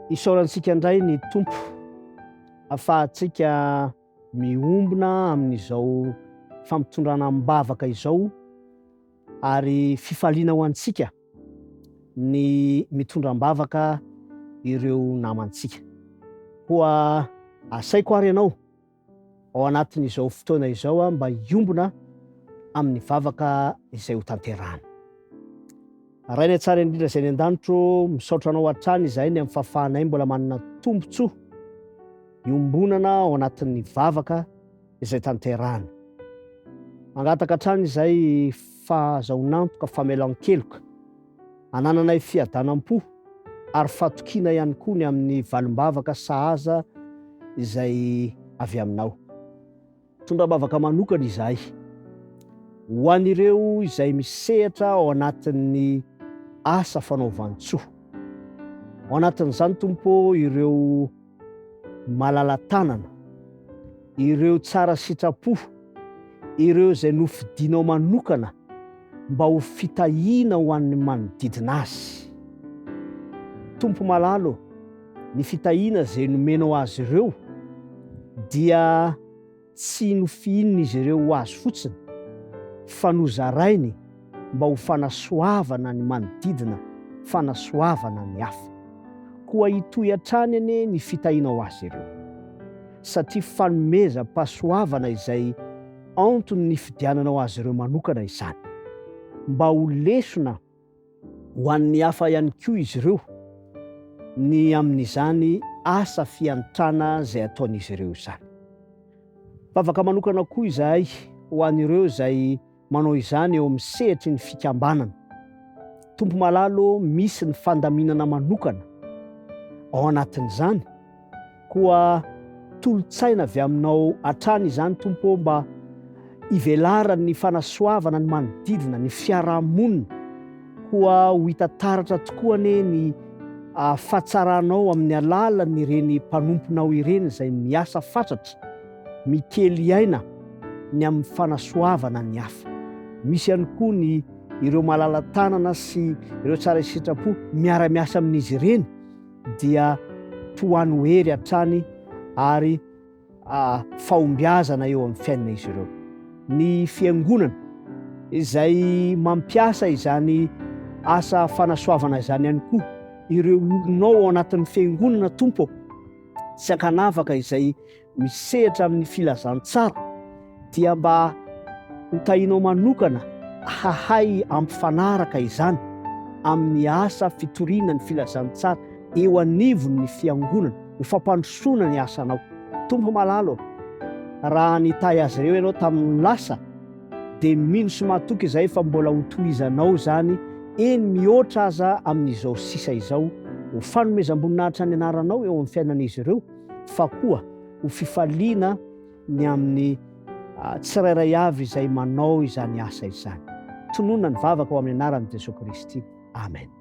Isaorantsika indray ny Tompo afahantsika miombona amin'izao fampitondrana am-bavaka izao ary fifaliana ho antsika ny mitondra am-bavaka ireo namantsika. Koa asaiko ary ianao ao anatin'izao fotoana izao aho mba hiombona amin'ny vavaka izay ho tanterahana. Rainay tsara indrindra izay any an-danitro ô, misaotra Anao hatrany izahay ny amin'ny fahafahanay mbola manana tombontsoa iombonana ao anatin'ny vavaka izay tanterahana. Mangataka hatrany izahay fahazahoan'antoka famelan-keloka. Anananay fiadanam-po ary fatokiana ihany koa ny amin'ny valim-bavaka sahaza izay avy aminao. Tondram-bavaka manokana izahay ho an'ireo izay misehatra ao anatin'ny asa fanaovan-tsoa. Ao anatin'izany Tompo ô ireo malala-tanana, ireo tsara sitrapo, ireo izay nofidinao manokana mba ho fitahiana ho an'ny manodidina azy. Tompo malala ô, ny fitahiana izay nomenao azy ireo dia tsy nofihinin'izy ireo ho azy fotsiny fa nozarainy mba ho fanasoavana ny manodidina, fanasoavana ny hafa. Koa hitohy hatrany anie ny fitahianao azy ireo, satria fanomezam-pahasoavana izay antony nifidiananao azy ireo manokana izany, mba ho lesona ho an'ny hafa ihany koa izy ireo ny amin'izany asa fiantrana izay ataon'izy ireo izany. Vavaka manokana koa izahay ho an'ireo izay manao izany eo amin'ny sehatry ny fikambanana. Tompo malala ô, misy ny fandaminana manokana ao anatin'izany, koa tolo-tsaina avy aminao hatrany izany Tompo ô mba hivelaran'ny fanasoavana ny manodidina, ny fiarahamonina, koa ho hita taratra tokoa anie ny fahatsaranao amin'ny alalan'ireny mpanomponao ireny izay miasa fatratra mikely aina ny amin'ny fanasoavana ny hafa. Misy ihany koa ny ireo malala-tanana sy ireo tsara sitrapo miara-miasa amin'izy ireny dia tohano hery hatrany ary fahombiazana eo amin'ny fiainan'izy ireo. Ny fiangonana izay mampiasa izany asa fanasoavana izany ihany koa ireo olonao ao anatin'ny fiangonana Tompo ô, tsy ankanavaka izay misehatra amin'ny filazantsara dia mba ho tahinao manokana hahay hampifanaraka izany amin'ny asa fitoriana ny filazantsara eo anivon'ny fiangonana ho fampandrosoana ny asanao. Tompo malala ô, raha nitahy azy ireo Ianao tamin'ny lasa dia mino sy matoky izahay fa mbola ho tohizanao izany eny mihoatra aza amin'izao sisa izao ho fanomezam-boninahitra ny anaranao eo amin'ny fiainan'izy ireo fa koa ho fifaliana ny amin'ny tsirairay avy izay manao izany asa izany. Tononina ny vavaka ao amin'ny anaran'i Jesoa Kristy. Amen.